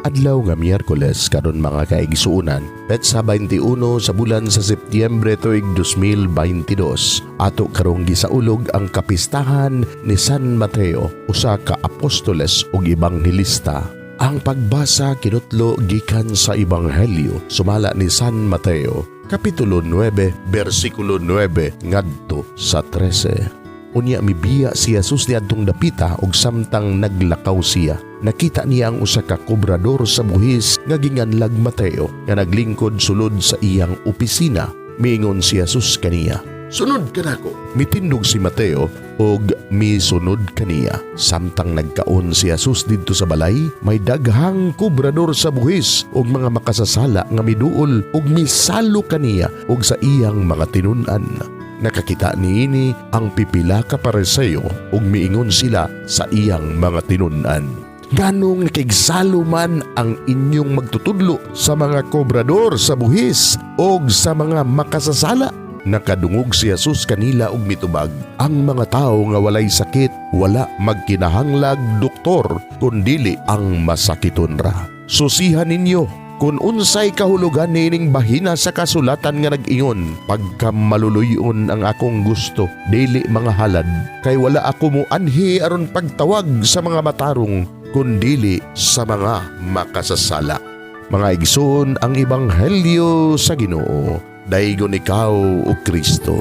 Adlaw nga Miyerkules karon, mga kaigsuonan, petsa 21 sa bulan sa Setyembre tuig 2022. Ato karong gisaulog ang kapistahan ni San Mateo, usa ka apostoles ug ebanghelista. Ang pagbasa kinutlo gikan sa Ebanghelyo sumala ni San Mateo, Kapitulo 9, bersikulo 9 ngadto sa 13. Unya mibiya si Jesus niadtong dapita ug samtang naglakaw siya, nakita niya ang usa ka kobrador sa buhis nga ginganlag Mateo nga naglingkod sulod sa iyang opisina. Miingon si Jesus kaniya, "Sunod ka nako." Mitindog si Mateo ug misunod kaniya. Samtang nagkaon si Jesus didto sa balay, may daghang kobrador sa buhis ug mga makasasala nga miduol ug misalo kaniya ug sa iyang mga tinun-an. Nakakita niini ang pipila ka Pariseo ug miingon sila sa iyang mga tinun-an, "Nganong nakigsalo man ang inyong magtutudlo sa mga kobrador sa buhis og sa mga makasasala?" Nakadungog si Jesus kanila ug mitubag, "Ang mga tao nga walay sakit wala magkinahanglag doktor, kundili ang masakiton ra. Susihan ninyo kung unsay kahulugan niining bahina sa kasulatan nga nag-ingon, 'Pagkamaluluyon ang akong gusto, dili mga halad,' kay wala ako moanhi aron pagtawag sa mga matarong, kundili sa mga makasasala." Mga igsoon, ang ebanghelyo sa Ginoo. Daygon ikaw, o Kristo.